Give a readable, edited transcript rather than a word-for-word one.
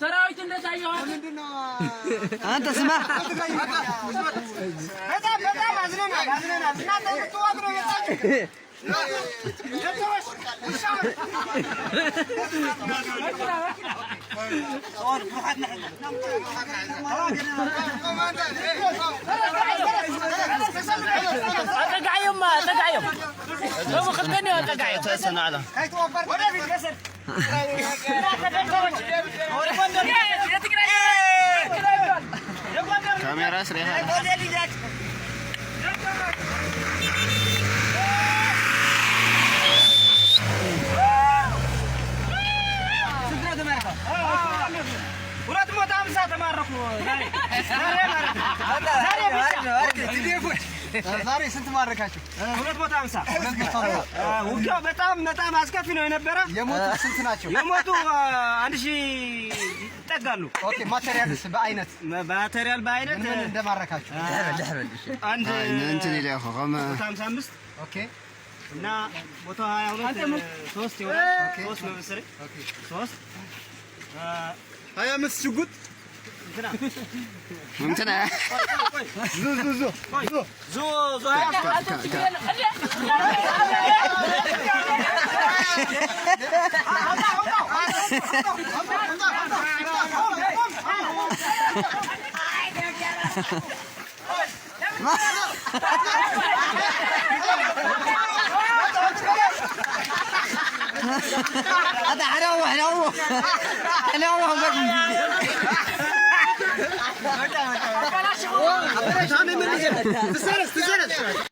ሰራዊት እንደታየው አንተ ስማ፣ በጣም በጣም አዝነናል አዝነናል። እናንተ ልትዋጉ ነው የመጣችሁ። አጠቃዩም አጠቃዩም ሎሚ ክልተን አጠቃዩ ካሜራ 250 ተማረኩ። ዛሬ ስንት ማረካችሁ? 250። ውጊያው በጣም በጣም አስከፊ ነው የነበረ። የሞቱ ስንት ናቸው? የሞቱ 1000 ይጠጋሉ። Okay፣ materials በአይነት material በአይነት ምን እንደማረካችሁ? አንድ 55 Okay እና 122 ሶስት ይሆናል። ሶስት ነው መሰለኝ። ሶስት 25 ሽጉጥ እንትና ዙ ዙ ዙ ዙ ዙ هذا حنوح حنوح حنوح.